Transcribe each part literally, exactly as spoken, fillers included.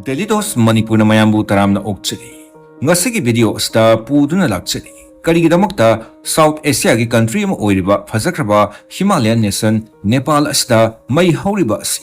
Daily Dose ꯃꯅꯤꯄꯨꯔꯅ ꯃꯌꯥꯝꯕꯨ ꯇꯔꯥꯝꯅ ꯑꯣꯛꯆꯔꯤ꯫ ꯉꯁꯤꯒꯤ video ꯑꯁꯤꯗ ꯄꯨꯗꯨꯅ ꯂꯥꯛꯆꯔꯤ꯫ ꯀꯔꯤꯒꯤꯗꯃꯛꯇ South Asiaꯒꯤ country ꯑꯃ ꯑꯣꯏꯔꯤꯕ ꯐꯖꯈ꯭ꯔꯕ Himalayan nation ꯅꯦꯄꯥꯜ ꯑꯁꯤꯗ ꯃꯩ ꯍꯧꯔꯤꯕ ꯑꯁꯤ?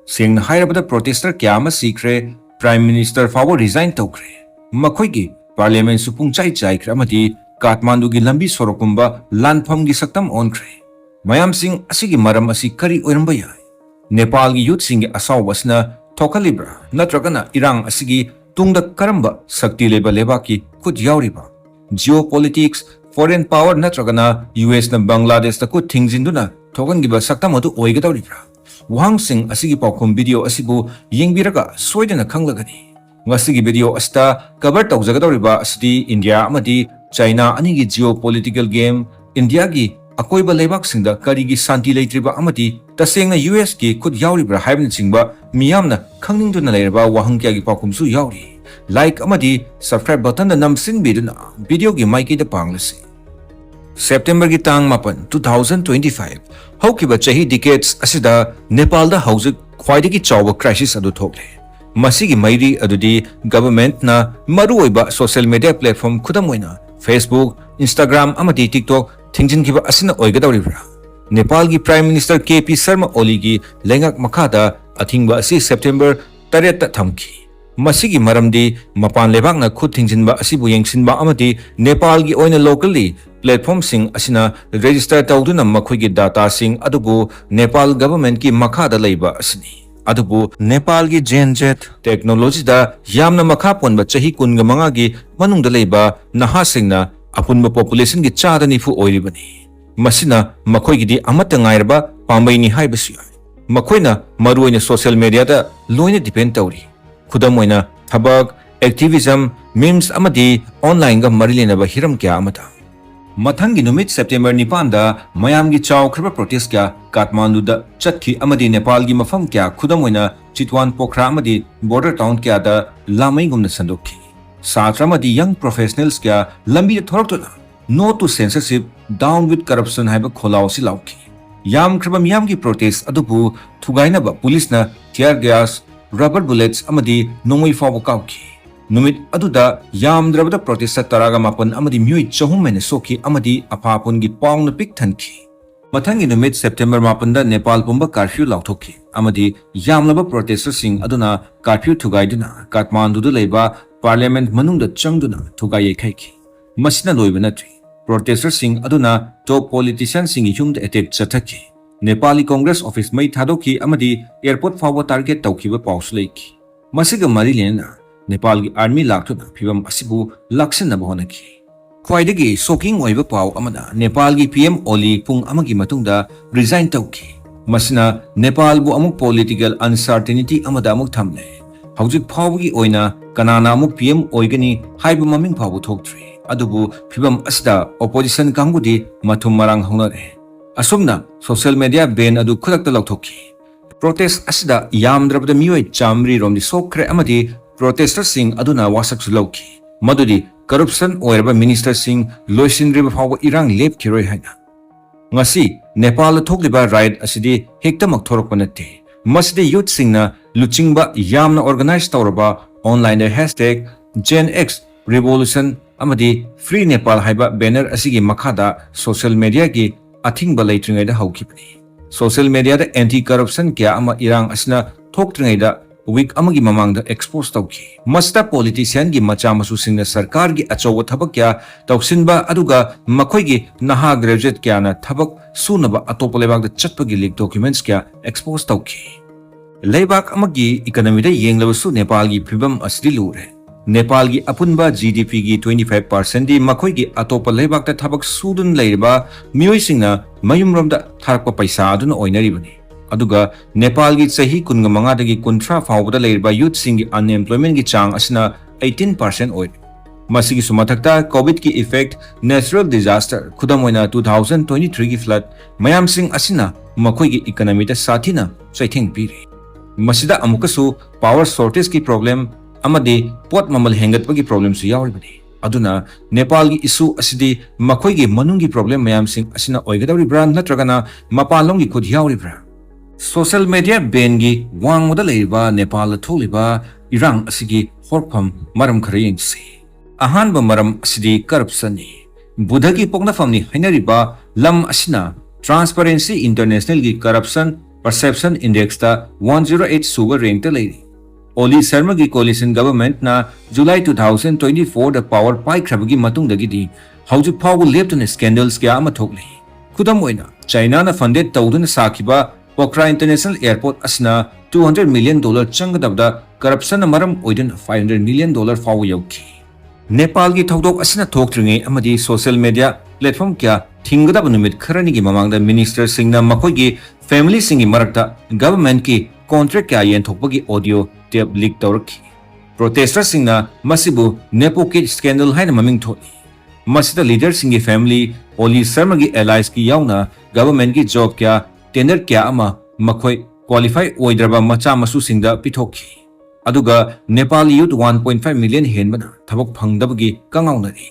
ꯁꯦꯡꯅ ꯍꯥꯏꯔꯕꯗ protester ꯀꯌꯥ ꯑꯃ ꯁꯤꯈ꯭ꯔꯦ, Prime Minister ꯐꯥꯎꯕ resign ꯇꯧꯈ꯭ꯔꯦ, ꯃꯈꯣꯏꯒꯤ parliamentꯁꯨ ꯄꯨꯡꯆꯥꯏ ꯆꯥꯏꯈ꯭ꯔꯦ ꯑꯃꯗꯤ ꯀꯥꯊꯃꯥꯟꯗꯨꯒꯤ ꯂꯝꯕꯤ ꯁꯣꯔꯣꯛꯀꯨꯝꯕ ꯂꯥꯟꯐꯝꯒꯤ ꯁꯛꯇꯝ ꯑꯣꯟꯈ꯭ꯔꯦ꯫ ꯃꯌꯥꯝꯁꯤꯡ ꯑꯁꯤꯒꯤ ꯃꯔꯝ ꯑꯁꯤ ꯀꯔꯤ ꯑꯣꯏꯔꯝꯕ ꯌꯥꯏ? ꯅꯦꯄꯥꯜꯒꯤ youthꯁꯤꯡꯒꯤ ꯑꯁꯥꯎꯕ ꯑꯁꯤꯅ ꯊꯣꯛꯍꯜꯂꯤꯕ꯭ꯔꯥ, ꯅꯠꯇ꯭ꯔꯒꯅ ꯏꯔꯥꯡ ꯑꯁꯤꯒꯤ ꯇꯨꯡꯗ ꯀꯔꯝꯕ ꯁꯛꯇꯤ ꯂꯩꯕ ꯂꯩꯕꯥꯛꯀꯤ ꯈꯨꯠ ꯌꯥꯎꯔꯤꯕ? Geopolitics, foreign power ꯅꯠꯇ꯭ꯔꯒꯅ USꯅ ꯕꯪꯒ꯭ꯂꯥꯗꯦꯁꯇ ꯈꯨꯠ ꯊꯤꯡꯖꯤꯟꯗꯨꯅ ꯊꯣꯛꯍꯟꯈꯤꯕ ꯁꯛꯇꯝ ꯑꯗꯨ ꯑꯣꯏꯒꯗꯧꯔꯤꯕ꯭ꯔꯥ? ꯋꯥꯍꯪꯁꯤꯡ ꯑꯁꯤꯒꯤ ꯄꯥꯎꯈꯨꯝ video ꯑꯁꯤꯕꯨ ꯌꯦꯡꯕꯤꯔꯒ ꯁꯣꯏꯗꯅ ꯈꯪꯂꯒꯅꯤ꯫ ꯉꯁꯤꯒꯤ video ꯑꯁꯤꯗ cover ꯇꯧꯖꯒꯗꯧꯔꯤꯕ ꯑꯁꯤꯗꯤ ꯏꯟꯗꯤꯌꯥ ꯑꯃꯗꯤ ꯆꯥꯏꯅꯥ ꯑꯅꯤꯒꯤ geopolitical game, ꯏꯟꯗꯤꯌꯥꯒꯤ ꯑꯀꯣꯏꯕ ꯂꯩꯕꯥꯛꯁꯤꯡꯗ ꯀꯔꯤꯒꯤ ꯁꯥꯟꯇꯤ ꯂꯩꯇ꯭ꯔꯤꯕ ꯑꯃꯗꯤ ꯇꯁꯦꯡꯅ USꯀꯤ ꯈꯨꯠ ꯌꯥꯎꯔꯤꯕ꯭ꯔꯥ ꯍꯥꯏꯕꯅꯆꯤꯡꯕ ꯃꯤꯌꯥꯝꯅ ꯈꯪꯅꯤꯡꯗꯨꯅ ꯂꯩꯔꯕ ꯋꯥꯍꯪ ꯀꯌꯥꯒꯤ ꯄꯥꯎꯈꯨꯝꯁꯨ ꯌꯥꯎꯔꯤ꯫ Like ꯑꯃꯗꯤ subscribe buttonꯗ ꯅꯝꯁꯤꯟꯕꯤꯗꯨꯅ videoꯒꯤ ꯃꯥꯏꯀꯩꯗ ꯄꯥꯡꯂꯁꯤ꯫ Septemberꯒꯤ ꯇꯥꯡ ꯃꯥꯄꯟ, two thousand twenty-five, ꯍꯧꯈꯤꯕ ꯆꯍꯤ decades ꯑꯁꯤꯗ ꯅꯦꯄꯥꯜꯗ ꯍꯧꯖꯤꯛ ꯈ꯭ꯋꯥꯏꯗꯒꯤ ꯆꯥꯎꯕ crisis ꯑꯗꯨ ꯊꯣꯛꯂꯦ꯫ ꯃꯁꯤꯒꯤ ꯃꯩꯔꯤ ꯑꯗꯨꯗꯤ governmentꯅ ꯃꯔꯨꯑꯣꯏꯕ social media platform, ꯈꯨꯗꯝ ꯑꯣꯏꯅ Facebook, Instagram ꯑꯃꯗꯤ TikTok ꯊꯤꯡꯖꯤꯟꯈꯤꯕ ꯑꯁꯤꯅ ꯑꯣꯏꯒꯗꯧꯔꯤꯕ꯭ꯔꯥ? ꯅꯦꯄꯥꯜꯒꯤ Prime Minister KP Sharma Oliꯒꯤ ꯂꯩꯉꯥꯛ ꯃꯈꯥꯗ ꯑꯊꯤꯡꯕ ꯑꯁꯤ September ꯇꯔꯦꯠꯇ ꯊꯝꯈꯤ꯫ ꯃꯁꯤꯒꯤ ꯃꯔꯝꯗꯤ ꯃꯄꯥꯟ ꯂꯩꯕꯥꯛꯅ ꯈꯨꯠ ꯊꯤꯡꯖꯤꯟꯕ ꯑꯁꯤꯕꯨ ꯌꯦꯡꯁꯤꯟꯕ ꯑꯃꯗꯤ ꯅꯦꯄꯥꯜꯒꯤ ꯑꯣꯏꯅ locally platformꯁꯤꯡ ꯑꯁꯤꯅ register ꯇꯧꯗꯨꯅ ꯃꯈꯣꯏꯒꯤ dataꯁꯤꯡ ꯑꯗꯨꯕꯨ ꯅꯦꯄꯥꯜ governmentꯀꯤ ꯃꯈꯥꯗ ꯂꯩꯕ ꯑꯁꯤꯅꯤ꯫ ꯑꯗꯨꯕꯨ ꯅꯦꯄꯥꯜꯒꯤ Gen Z technologyꯗ ꯌꯥꯝꯅ ꯃꯈꯥ ꯄꯣꯟꯕ ꯆꯍꯤ ꯀꯨꯟꯒ ꯃꯉꯥꯒꯤ ꯃꯅꯨꯡꯗ ꯂꯩꯕ ꯅꯍꯥꯁꯤꯡꯅ ꯑꯄꯨꯟꯕ populationꯒꯤ ꯆꯥꯗ ꯅꯤꯐꯨ ꯑꯣꯏꯔꯤꯕꯅꯤ꯫ ꯃꯁꯤꯅ ꯃꯈꯣꯏꯒꯤꯗꯤ ꯑꯃꯠꯇ ꯉꯥꯏꯔꯕ ꯄꯥꯝꯕꯩꯅꯤ ꯍꯥꯏꯕꯁꯨ ꯌꯥꯏ꯫ ꯃꯈꯣꯏꯅ ꯃꯔꯨꯑꯣꯏꯅ social mediaꯗ ꯂꯣꯏꯅ depend ꯇꯧꯔꯤ꯫ ꯈꯨꯗꯝ ꯑꯣꯏꯅ ꯊꯕꯛ, activism, memes ꯑꯃꯗꯤ onlineꯒ ꯃꯔꯤ ꯂꯩꯅꯕ ꯍꯤꯔꯝ ꯀꯌꯥ ꯑꯃꯗ꯫ ꯃꯊꯪꯒꯤ ꯅꯨꯃꯤꯠ September ꯅꯤꯄꯥꯟꯗ ꯃꯌꯥꯝꯒꯤ ꯆꯥꯎꯈ꯭ꯔꯕ protest ꯀꯌꯥ ꯀꯥꯊꯃꯥꯟꯗꯨꯗ ꯆꯠꯈꯤ ꯑꯃꯗꯤ ꯅꯦꯄꯥꯜꯒꯤ ꯃꯐꯝ ꯀꯌꯥ, ꯈꯨꯗꯝ ꯑꯣꯏꯅ ꯆꯤꯇ꯭ꯋꯥꯟ, ꯄꯣꯈ꯭ꯔꯥ ꯑꯃꯗꯤ border town ꯀꯌꯥꯗ ꯂꯥꯃꯩꯒꯨꯝꯅ ꯁꯟꯗꯣꯛꯈꯤ꯫ ꯁꯥꯇ꯭ꯔ ꯑꯃꯗꯤ young professionals ꯀꯌꯥ ꯂꯝꯕꯤꯗ ꯊꯣꯔꯛꯇꯨꯅ "No to censorship, down with corruption" ꯍꯥꯏꯕ ꯈꯣꯜꯂꯥꯎ ꯑꯁꯤ ꯂꯥꯎꯈꯤ꯫ ꯌꯥꯝꯈ꯭ꯔꯕ ꯃꯤꯌꯥꯝꯒꯤ protest ꯑꯗꯨꯕꯨ ꯊꯨꯒꯥꯏꯅꯕ ꯄꯨꯂꯤꯁꯅ tear gas, rubber bullets ꯑꯃꯗꯤ ꯅꯣꯡꯃꯩ ꯐꯥꯎꯕ ꯀꯥꯞꯈꯤ꯫ ꯅꯨꯃꯤꯠ ꯑꯗꯨꯗ ꯌꯥꯝꯗ꯭ꯔꯕꯗ protester ꯇꯔꯥꯒ ꯃꯥꯄꯟ ꯑꯃꯗꯤ ꯃꯤꯑꯣꯏ ꯆꯍꯨꯝ ꯍꯦꯟꯅ ꯁꯣꯛꯈꯤ ꯑꯃꯗꯤ ꯑꯐꯥ ꯑꯄꯨꯟꯒꯤ ꯄꯥꯎꯅ ꯄꯤꯛ ꯊꯟꯈꯤ꯫ ꯃꯊꯪꯒꯤ ꯅꯨꯃꯤꯠ September ꯃꯥꯄꯟꯗ ꯅꯦꯄꯥꯜ ꯄꯨꯝꯕ curfew ꯂꯥꯎꯊꯣꯛꯈꯤ ꯑꯃꯗꯤ ꯌꯥꯝꯂꯕ protesterꯁꯤꯡ ꯑꯗꯨꯅ curfew ꯊꯨꯒꯥꯏꯗꯨꯅ ꯀꯥꯊꯃꯥꯟꯗꯨꯗ ꯂꯩꯕ parliament ꯃꯅꯨꯡꯗ ꯆꯪꯗꯨꯅ ꯊꯨꯒꯥꯏ ꯌꯩꯈꯥꯏꯈꯤ꯫ ꯃꯁꯤꯅ ꯂꯣꯏꯕ ꯅꯠꯇ꯭ꯔꯤ꯫ Protesterꯁꯤꯡ ꯑꯗꯨꯅ top politicianꯁꯤꯡꯒꯤ ꯌꯨꯝꯗ attack ꯆꯠꯊꯈꯤ꯫ ꯅꯦꯄꯥꯂꯤ Congress office ꯃꯩ ꯊꯥꯗꯣꯛꯈꯤ ꯑꯃꯗꯤ airport ꯐꯥꯎꯕ target ꯇꯧꯈꯤꯕ ꯄꯥꯎꯁꯨ ꯂꯩꯈꯤ꯫ ꯃꯁꯤꯒ ꯃꯔꯤ ꯂꯩꯅꯅ ꯅꯦꯄꯥꯜꯒꯤ army ꯂꯥꯛꯇꯨꯅ ꯐꯤꯚꯝ ꯑꯁꯤꯕꯨ ꯂꯥꯛꯁꯤꯟꯅꯕ ꯍꯣꯠꯅꯈꯤ꯫ ꯈ꯭ꯋꯥꯏꯗꯒꯤ shocking ꯑꯣꯏꯕ ꯄꯥꯎ ꯑꯃꯅ ꯅꯦꯄꯥꯜꯒꯤ P M Oli ꯄꯨꯡ ꯑꯃꯒꯤ ꯃꯇꯨꯡꯗ resign ꯇꯧꯈꯤ꯫ ꯃꯁꯤꯅ ꯅꯦꯄꯥꯜꯕꯨ ꯑꯃꯨꯛ political uncertainty ꯑꯃꯗ ꯑꯃꯨꯛ ꯊꯝꯂꯦ꯫ ꯍꯧꯖꯤꯛ ꯐꯥꯎꯕꯒꯤ ꯑꯣꯏꯅ ꯀꯅꯥꯅ ꯑꯃꯨꯛ P M ꯑꯣꯏꯒꯅꯤ ꯍꯥꯏꯕ ꯃꯃꯤꯡ ꯐꯥꯎꯕ ꯊꯣꯛꯇ꯭ꯔꯤ꯫ ꯑꯗꯨꯕꯨ ꯐꯤꯚꯝ ꯑꯁꯤꯗ opposition ꯀꯥꯡꯕꯨꯗꯤ ꯃꯊꯨꯝ ꯃꯔꯥꯡ ꯍꯧꯅꯔꯦ꯫ ꯑꯁꯨꯝꯅ social media ban ꯑꯗꯨ ꯈꯨꯗꯛꯇ ꯂꯧꯊꯣꯛꯈꯤ꯫ Protest ꯑꯁꯤꯗ ꯌꯥꯝꯗ꯭ꯔꯕꯗ ꯃꯤꯑꯣꯏ ꯆꯥꯃꯔꯤ ꯔꯣꯝꯗꯤ ꯁꯣꯛꯈ꯭ꯔꯦ ꯑꯃꯗꯤ protesterꯁꯤꯡ ꯑꯗꯨꯅ ꯋꯥꯁꯛꯁꯨ ꯂꯧꯈꯤ ꯃꯗꯨꯗꯤ corruption ꯑꯣꯏꯔꯕ ministerꯁꯤꯡ ꯂꯣꯏꯁꯤꯟꯗ꯭ꯔꯤꯕ ꯐꯥꯎꯕ ꯏꯔꯥꯡ ꯂꯦꯞꯈꯤꯔꯣꯏ ꯍꯥꯏꯅ꯫ ꯉꯁꯤ ꯅꯦꯄꯥꯜꯗ ꯊꯣꯛꯂꯤꯕ riot ꯑꯁꯤꯗꯤ ꯍꯦꯛꯇꯃꯛ ꯊꯣꯔꯛꯄ ꯅꯠꯇꯦ꯫ ꯃꯁꯤꯗꯤ youthꯁꯤꯡꯅ ꯂꯨꯆꯤꯡꯕ ꯌꯥꯝꯅ organize ꯇꯧꯔꯕ online hashtag Gen X revolution ꯑꯃꯗꯤ Free Nepal ꯍꯥꯏꯕ banner ꯑꯁꯤꯒꯤ ꯃꯈꯥꯗ social mediaꯒꯤ ꯑꯊꯤꯡꯕ ꯂꯩꯇ꯭ꯔꯤꯉꯩꯗ ꯍꯧꯈꯤꯕꯅꯤ꯫ Social mediaꯗ anti corruption ꯀꯌꯥ ꯑꯃ ꯏꯔꯥꯡ ꯑꯁꯤꯅ ꯊꯣꯛꯇ꯭ꯔꯤꯉꯩꯗ week ꯑꯃꯒꯤ ꯃꯃꯥꯡꯗ expose ꯇꯧꯈꯤ꯫ ꯃꯁꯤꯗ politicianꯒꯤ ꯃꯆꯥ ꯃꯁꯨꯁꯤꯡꯅ ꯁꯔꯀꯥꯔꯒꯤ ꯑꯆꯧꯕ ꯊꯕꯛ ꯀꯌꯥ ꯇꯧꯁꯤꯟꯕ ꯑꯗꯨꯒ ꯃꯈꯣꯏꯒꯤ ꯅꯍꯥ graduate ꯀꯌꯥꯅ ꯊꯕꯛ ꯁꯨꯅꯕ ꯑꯇꯣꯞꯄ ꯂꯩꯕꯥꯛꯇ ꯆꯠꯄꯒꯤ leaked documents ꯀꯌꯥ expose ꯇꯧꯈꯤ꯫ ꯂꯩꯕꯥꯛ ꯑꯃꯒꯤ economyꯗ ꯌꯦꯡꯂꯕꯁꯨ ꯅꯦꯄꯥꯜꯒꯤ ꯐꯤꯚꯝ ꯑꯁꯤꯗꯤ ꯂꯨꯔꯦ꯫ ꯅꯦꯄꯥꯜꯒꯤ ꯑꯄꯨꯟꯕ GDPꯒꯤ twenty five percentꯗꯤ ꯃꯈꯣꯏꯒꯤ ꯑꯇꯣꯞꯄ ꯂꯩꯕꯥꯛꯇ ꯊꯕꯛ ꯁꯨꯗꯨꯅ ꯂꯩꯔꯤꯕ ꯃꯤꯑꯣꯏꯁꯤꯡꯅ ꯃꯌꯨꯝꯔꯣꯝꯗ ꯊꯥꯔꯛꯄ ꯄꯩꯁꯥ ꯑꯗꯨꯅ ꯑꯣꯏꯅꯔꯤꯕꯅꯤ꯫ ꯑꯗꯨꯒ ꯅꯦꯄꯥꯜꯒꯤ ꯆꯍꯤ ꯀꯨꯟꯒ ꯃꯉꯥꯗꯒꯤ ꯀꯨꯟꯊ꯭ꯔꯥ ꯐꯥꯎꯕꯗ ꯂꯩꯔꯤꯕ youthꯁꯤꯡꯒꯤ unemploymentꯒꯤ ꯆꯥꯡ ꯑꯁꯤꯅ eighteen percent ꯑꯣꯏꯔꯤ꯫ ꯃꯁꯤꯒꯤꯁꯨ ꯃꯊꯛꯇ COVIDꯀꯤ effect, natural disaster, ꯈꯨꯗꯝ ꯑꯣꯏꯅ two thousand twenty threeꯒꯤ flood ꯃꯌꯥꯝꯁꯤꯡ ꯑꯁꯤꯅ ꯃꯈꯣꯏꯒꯤ economyꯗ ꯁꯥꯊꯤꯅ ꯆꯩꯊꯦꯡ ꯄꯤꯔꯤ꯫ ꯃꯁꯤꯗ ꯑꯃꯨꯛꯀꯁꯨ power shortageꯀꯤ problem ꯑꯃꯗꯤ ꯄꯣꯠ ꯃꯃꯜ ꯍꯦꯟꯒꯠꯄꯒꯤ problemꯁꯨ ꯌꯥꯎꯔꯤꯕꯅꯤ꯫ ꯑꯗꯨꯅ ꯅꯦꯄꯥꯜꯒꯤ issue ꯑꯁꯤꯗꯤ ꯃꯈꯣꯏꯒꯤ ꯃꯅꯨꯡꯒꯤ problem ꯃꯌꯥꯝꯁꯤꯡ ꯑꯁꯤꯅ ꯑꯣꯏꯒꯗꯧꯔꯤꯕ꯭ꯔꯥ ꯅꯠꯇ꯭ꯔꯒꯅ ꯃꯄꯥꯟꯂꯣꯝꯒꯤ ꯈꯨꯠ ꯌꯥꯎꯔꯤꯕ꯭ꯔꯥ? Social media ban ꯒꯤ ꯋꯥꯡꯃꯗ ꯂꯩꯔꯤꯕ ꯅꯦꯄꯥꯜꯗ ꯊꯣꯛꯂꯤꯕ ꯏꯔꯥꯡ ꯑꯁꯤꯒꯤ ꯍꯧꯔꯛꯐꯝ ꯃꯔꯝ ꯈꯔ ꯌꯦꯡꯁꯤ꯫ ꯑꯍꯥꯟꯕ ꯃꯔꯝ ꯑꯁꯤꯗꯤ corruption ꯅꯤ꯫ ꯕꯨꯙꯒꯤ ꯄꯣꯛꯅꯐꯝꯅꯤ ꯍꯥꯏꯅꯔꯤꯕ ꯂꯝ ꯑꯁꯤꯅ Transparency International ꯒꯤ Corruption Perception Index ꯇ one zero eight ꯁꯨꯕ rank ꯇ ꯂꯩꯔꯤ꯫ ꯑꯣꯂꯤ ꯁꯔꯃꯒꯤ coalition government ꯅ July two thousand twenty four ꯗ power ꯄꯥꯏꯈ꯭ꯔꯕꯒꯤ ꯃꯇꯨꯡꯗꯒꯤꯗꯤ ꯍꯧꯖꯤꯛ ꯐꯥꯎꯕ ꯂꯦꯞꯇꯅ scandals ꯀꯌꯥ ꯑꯃ ꯊꯣꯛꯂꯤ꯫ ꯈꯨꯗꯝ ꯑꯣꯏꯅ, ꯆꯥꯏꯅꯥꯅ funded ꯇꯧꯗꯨꯅ ꯁꯥꯈꯤꯕ Pokhara International Airport ꯑꯁꯤꯅ two hundred million dollar ꯆꯪꯒꯗꯕꯗ corruption ꯅ ꯃꯔꯝ ꯑꯣꯏꯗꯨꯅ five hundred million dollar ꯐꯥꯎꯕ ꯌꯧꯈꯤ꯫ ꯅꯦꯄꯥꯜꯒꯤ ꯊꯧꯗꯣꯛ ꯑꯁꯤꯅ ꯊꯣꯛꯇ꯭ꯔꯤꯉꯩ ꯑꯃꯗꯤ social media platform ꯀꯌꯥ ꯊꯤꯡꯒꯗꯕ ꯅꯨꯃꯤꯠ ꯈꯔꯅꯤꯒꯤ ꯃꯃꯥꯡꯗ minister ꯁꯤꯡꯅ ꯃꯈꯣꯏꯒꯤ family ꯁꯤꯡꯒꯤ ꯃꯔꯛꯇ government ꯀꯤ contract ꯀꯌꯥ ꯌꯦꯟꯊꯣꯛꯄꯒꯤ audio tape leak ꯇꯧꯔꯛꯈꯤ꯫ Protester ꯁꯤꯡꯅ ꯃꯁꯤꯕꯨ Nepo Kid scandal ꯍꯥꯏꯅ ꯃꯃꯤꯡ ꯊꯣꯜꯂꯤ꯫ ꯃꯁꯤꯗ leader ꯁꯤꯡꯒꯤ family, ꯑꯣꯂꯤ ꯁꯔꯃꯒꯤ allies ꯀꯤ ꯌꯥꯎꯅ government ꯀꯤ job ꯀꯌꯥ, tender ꯀꯌꯥ ꯑꯃ ꯃꯈꯣꯏ qualify ꯑꯣꯏꯗ꯭ꯔꯕ ꯃꯆꯥ ꯃꯁꯨꯁꯤꯡꯗ ꯄꯤꯊꯣꯛꯈꯤ꯫ ꯑꯗꯨꯒ Nepal youth one point five million ꯍꯦꯟꯕꯅ ꯊꯕꯛ ꯐꯪꯗꯕꯒꯤ ꯀꯉꯥꯎꯅꯔꯤ꯫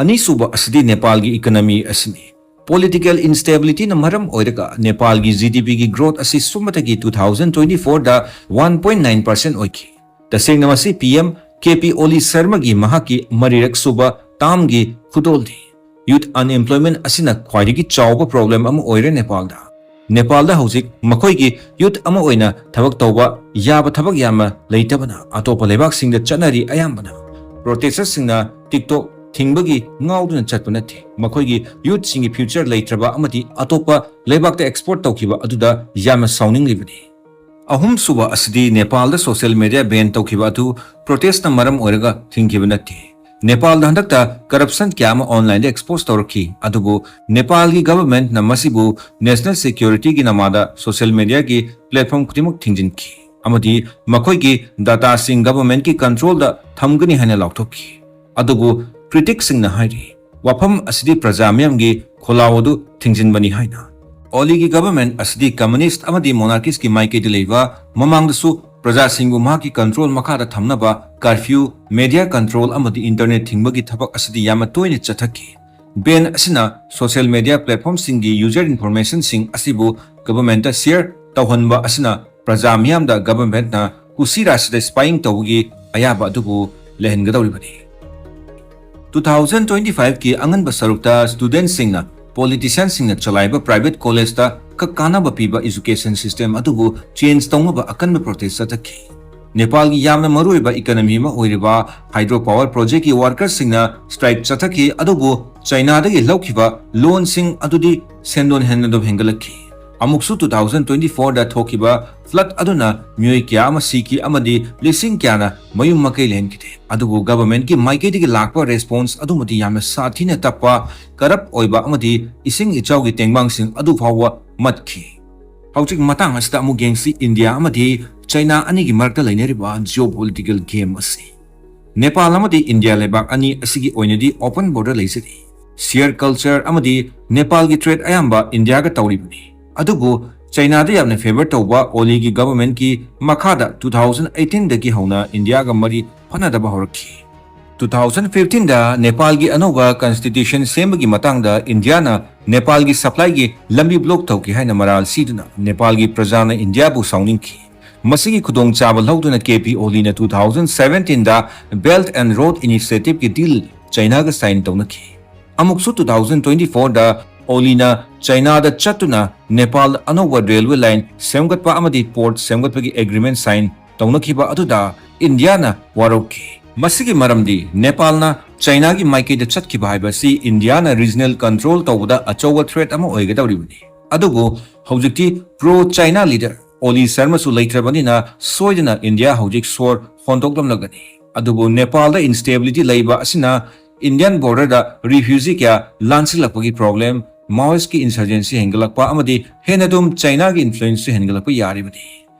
ꯑꯅꯤꯁꯨꯕ ꯑꯁꯤꯗꯤ ꯅꯦꯄꯥꯜꯒꯤ economy ꯑꯁꯤꯅꯤ꯫ Political instability ꯅ ꯃꯔꯝ ꯑꯣꯏꯔꯒ ꯅꯦꯄꯥꯜꯒꯤ G D P ꯒꯤ growth ꯑꯁꯤ ꯁꯨꯞꯅꯇꯒꯤ two thousand twenty four ꯗ one point nine percent ꯑꯣꯏꯈꯤ꯫ ꯇꯁꯦꯡꯅ ꯃꯁꯤ P M K P ꯑꯣꯂꯤ ꯁꯔꯃꯒꯤ ꯃꯍꯥꯛꯀꯤ ꯃꯔꯤꯔꯛ ꯁꯨꯕ term ꯒꯤ ꯈꯨꯗꯣꯜꯅꯤ꯫ Youth unemployment ꯑꯁꯤꯅ ꯈ꯭ꯋꯥꯏꯗꯒꯤ ꯆꯥꯎꯕ problem ꯑꯃ ꯑꯣꯏꯔꯦ ꯅꯦꯄꯥꯜꯗ꯫ ꯅꯦꯄꯥꯜꯗ ꯍꯧꯖꯤꯛ ꯃꯈꯣꯏꯒꯤ youth ꯑꯃ ꯑꯣꯏꯅ ꯊꯕꯛ ꯇꯧꯕ ꯌꯥꯕ ꯊꯕꯛ ꯌꯥꯝꯅ ꯂꯩꯇꯕꯅ ꯑꯇꯣꯞꯄ ꯂꯩꯕꯥꯛꯁꯤꯡꯗ ꯆꯠꯅꯔꯤ꯫ ꯑꯌꯥꯝꯕꯅ protester ꯁꯤꯡꯅ TikTok ꯊꯤꯡꯕꯒꯤ ꯉꯥꯎꯗꯨꯅ ꯆꯠꯄ ꯅꯠꯇꯦ꯫ ꯃꯈꯣꯏꯒꯤ youth ꯁꯤꯡꯒꯤ future ꯂꯩꯇ꯭ꯔꯕ ꯑꯃꯗꯤ ꯑꯇꯣꯞꯄ ꯂꯩꯕꯥꯛꯇ export ꯇꯧꯈꯤꯕ ꯑꯗꯨꯗ ꯌꯥꯝꯅ ꯁꯥꯎꯅꯤꯡꯂꯤꯕꯅꯤ꯫ ꯑꯍꯨꯝꯁꯨꯕ ꯑꯁꯤꯗꯤ ꯅꯦꯄꯥꯜꯗ social media ban ꯇꯧꯈꯤꯕ ꯑꯗꯨ protest ꯅ ꯃꯔꯝ ꯑꯣꯏꯔꯒ ꯊꯤꯡꯈꯤꯕ ꯅꯠꯇꯦ꯫ ꯅꯦꯄꯥꯜꯗ ꯍꯟꯗꯛꯇ corruption ꯀꯌꯥ ꯑꯃ online ꯗ expose ꯇꯧꯔꯛꯈꯤ, ꯑꯗꯨꯕꯨ ꯅꯦꯄꯥꯜꯒꯤ government ꯅ ꯃꯁꯤꯕꯨ national security ꯒꯤ ꯅꯃꯥꯗ social media ꯒꯤ platform ꯈꯨꯗꯤꯡꯃꯛ ꯊꯤꯡꯖꯤꯟꯈꯤ ꯑꯃꯗꯤ ꯃꯈꯣꯏꯒꯤ data ꯁꯤꯡ government ꯀꯤ control ꯗ ꯊꯝꯒꯅꯤ ꯍꯥꯏꯅ ꯂꯥꯎꯊꯣꯛꯈꯤ꯫ ꯑꯗꯨꯕꯨ critic ꯁꯤꯡꯅ ꯍꯥꯏꯔꯤ, ꯋꯥꯐꯝ ꯑꯁꯤꯗꯤ ꯄ꯭ꯔꯖꯥ ꯃꯤꯌꯥꯝꯒꯤ ꯈꯣꯜꯂꯥꯎ ꯑꯗꯨ ꯊꯤꯡꯖꯤꯟꯕꯅꯤ ꯍꯥꯏꯅ꯫ ꯑꯣꯂꯤꯒꯤ government ꯑꯁꯤꯗꯤ communist ꯑꯃꯗꯤ monarchist ꯀꯤ ꯃꯥꯏꯀꯩꯗ ꯂꯩꯕ, ꯃꯃꯥꯡꯗꯁꯨ ꯄ꯭ꯔꯖꯥꯁꯤꯡꯕꯨ ꯃꯍꯥꯛꯀꯤ control ꯃꯈꯥꯗ ꯊꯝꯅꯕ curfew, media control ꯑꯃꯗꯤ internet ꯊꯤꯡꯕꯒꯤ ꯊꯕꯛ ꯑꯁꯤꯗꯤ ꯌꯥꯝꯅ ꯇꯣꯏꯅ ꯆꯠꯊꯈꯤ꯫ Ban ꯑꯁꯤꯅ social media platform ꯁꯤꯡꯒꯤ user information ꯁꯤꯡ ꯑꯁꯤꯕꯨ government ꯇ share ꯇꯧꯍꯟꯕ ꯑꯁꯤꯅ ꯄ꯭ꯔꯖꯥ ꯃꯤꯌꯥꯝꯗ ꯒꯚꯔꯟꯃꯦꯟꯠꯅ ꯀꯨꯁꯤꯔꯥꯁꯤꯗ spying ꯇꯧꯕꯒꯤ ꯑꯌꯥꯕ ꯑꯗꯨꯕꯨ ꯂꯩꯍꯟꯒꯗꯧꯔꯤꯕꯅꯤ꯫ Two thousand twenty five ꯀꯤ ꯑꯉꯟꯕ ꯁꯔꯨꯛꯇ student ꯁꯤꯡꯅ politician ꯁꯤꯡꯅ ꯆꯂꯥꯏꯕ private college ꯇ ꯀ-, ꯀꯥꯟꯅꯕ ꯄꯤꯕ education system ꯑꯗꯨꯕꯨ change ꯇꯧꯅꯕ ꯑꯀꯟꯕ protest ꯆꯠꯊꯈꯤ꯫ ꯅꯦꯄꯥꯜꯒꯤ ꯌꯥꯝꯅ ꯃꯔꯨꯑꯣꯏꯕ economy ꯑꯃ ꯑꯣꯏꯔꯤꯕ hydro power project ꯀꯤ worker ꯁꯤꯡꯅ strike ꯆꯠꯊꯈꯤ, ꯑꯗꯨꯕꯨ ꯆꯥꯏꯅꯥꯗꯒꯤ ꯂꯧꯈꯤꯕ loan ꯁꯤꯡ ꯑꯗꯨꯗꯤ ꯁꯦꯟꯗꯣꯟ ꯍꯦꯟꯅ ꯑꯗꯨꯝ ꯍꯦꯟꯒꯠꯂꯛꯈꯤ꯫ ꯑꯃꯨꯛꯁꯨ two thousand twenty four ꯗ ꯊꯣꯛꯈꯤꯕ flood ꯑꯗꯨꯅ ꯃꯤꯑꯣꯏ ꯀꯌꯥ ꯑꯃ ꯁꯤꯈꯤ ꯑꯃꯗꯤ ꯂꯤꯁꯤꯡ ꯀꯌꯥꯅ ꯃꯌꯨꯝ ꯃꯀꯩ ꯂꯩꯍꯟꯈꯤꯗꯦ꯫ ꯑꯗꯨꯕꯨ government ꯀꯤ ꯃꯥꯏꯀꯩꯗꯒꯤ ꯂꯥꯛꯄ response ꯑꯗꯨꯃꯗꯤ ꯌꯥꯝꯅ ꯁꯥꯊꯤꯅ ꯇꯞꯄ, corrupt ꯑꯣꯏꯕ ꯑꯃꯗꯤ ꯏꯁꯤꯡ ꯏꯆꯥꯎꯒꯤ ꯇꯦꯡꯕꯥꯡꯁꯤꯡ ꯑꯗꯨ ꯐꯥꯎꯕ ꯃꯠꯈꯤ꯫ ꯍꯧꯖꯤꯛ ꯃꯇꯥꯡ ꯑꯁꯤꯗ ꯑꯃꯨꯛ ꯌꯦꯡꯁꯤ ꯏꯟꯗꯤꯌꯥ ꯑꯃꯗꯤ ꯆꯥꯏꯅꯥ ꯑꯅꯤꯒꯤ ꯃꯔꯛꯇ ꯂꯩꯅꯔꯤꯕ geopolitical game ꯑꯁꯤ꯫ ꯅꯦꯄꯥꯜ ꯑꯃꯗꯤ ꯏꯟꯗꯤꯌꯥ ꯂꯩꯕꯥꯛ ꯑꯅꯤ ꯑꯁꯤꯒꯤ ꯑꯣꯏꯅꯗꯤ open border ꯂꯩꯖꯔꯤ꯫ Share culture ꯑꯃꯗꯤ ꯅꯦꯄꯥꯜꯒꯤ trade ꯑꯌꯥꯝꯕ ꯏꯟꯗꯤꯌꯥꯒ ꯇꯧꯔꯤꯕꯅꯤ꯫ ꯑꯗꯨꯕꯨ ꯆꯥꯏꯅꯥꯗ ꯌꯥꯝꯅ favour ꯇꯧꯕ ꯑꯣꯂꯤꯒꯤ government ꯀꯤ ꯃꯈꯥꯗ two thousand eighteen ꯗꯒꯤ ꯍꯧꯅ ꯏꯟꯗꯤꯌꯥꯒ ꯃꯔꯤ ꯐꯅꯗꯕ ꯍꯧꯔꯛꯈꯤ꯫ Two thousand fifteen ꯗ ꯅꯦꯄꯥꯜꯒꯤ ꯑꯅꯧꯕ constitution ꯁꯦꯝꯕꯒꯤ ꯃꯇꯥꯡꯗ ꯏꯟꯗꯤꯌꯥꯅ ꯅꯦꯄꯥꯜꯒꯤ supply ꯒꯤ ꯂꯝꯕꯤ block ꯇꯧꯈꯤ ꯍꯥꯏꯅ ꯃꯔꯥꯜ ꯁꯤꯗꯨꯅ ꯅꯦꯄꯥꯜꯒꯤ ꯄ꯭ꯔꯖꯥꯅ ꯏꯟꯗꯤꯌꯥꯕꯨ ꯁꯥꯎꯅꯤꯡꯈꯤ꯫ ꯃꯁꯤꯒꯤ ꯈꯨꯗꯣꯡꯆꯥꯕ ꯂꯧꯗꯨꯅ K P ꯑꯣꯂꯤꯅ two thousand seventeen the Belt and Road Initiative ꯀꯤ deal ꯆꯥꯏꯅꯥꯒ sign ꯇꯧꯅꯈꯤ꯫ ꯑꯃꯨꯛꯁꯨ two thousand twenty four ꯗ ꯑꯣꯂꯤꯅ ꯆꯥꯏꯅꯥꯗ ꯆꯠꯇꯨꯅ ꯅꯦꯄꯥꯜ ꯑꯅꯧꯕ railway line ꯁꯦꯝꯒꯠꯄ ꯑꯃꯗꯤ port ꯁꯦꯝꯒꯠꯄꯒꯤ agreement sign ꯇꯧꯅꯈꯤꯕ ꯑꯗꯨꯗ ꯏꯟꯗꯤꯌꯥꯅ ꯋꯥꯔꯧꯈꯤ꯫ ꯃꯁꯤꯒꯤ ꯃꯔꯝꯗꯤ ꯅꯦꯄꯥꯜꯅ ꯆꯥꯏꯅꯥꯒꯤ ꯃꯥꯏꯀꯩꯗ ꯆꯠꯈꯤꯕ ꯍꯥꯏꯕ ꯑꯁꯤ ꯏꯟꯗꯤꯌꯥꯅ regional control ꯇꯧꯕꯗ ꯑꯆꯧꯕ threat ꯑꯃ ꯑꯣꯏꯒꯗꯧꯔꯤꯕꯅꯤ꯫ ꯑꯗꯨꯕꯨ ꯍꯧꯖꯤꯛꯇꯤ pro China leader ꯑꯣꯂꯤ ꯁꯔꯃꯁꯨ ꯂꯩꯇ꯭ꯔꯕꯅꯤꯅ ꯁꯣꯏꯗꯅ ꯏꯟꯗꯤꯌꯥ ꯍꯧꯖꯤꯛ ꯁꯣꯔ ꯍꯣꯟꯗꯣꯛꯂꯝꯂꯒꯅꯤ꯫ ꯑꯗꯨꯕꯨ ꯅꯦꯄꯥꯜꯗ instability ꯂꯩꯕ ꯑꯁꯤꯅ Indian border ꯗ refugee ꯀꯌꯥ ꯂꯥꯟꯁꯤꯜꯂꯛꯄꯒꯤ problem, Maoist ꯀꯤ insurgency ꯍꯦꯟꯒꯠꯂꯛꯄ ꯑꯃꯗꯤ ꯍꯦꯟꯅ ꯑꯗꯨꯝ ꯆꯥꯏꯅꯥꯒꯤ influence ꯁꯨ ꯍꯦꯟꯒꯠꯂꯛꯄ ꯌꯥꯔꯤꯕꯅꯤ꯫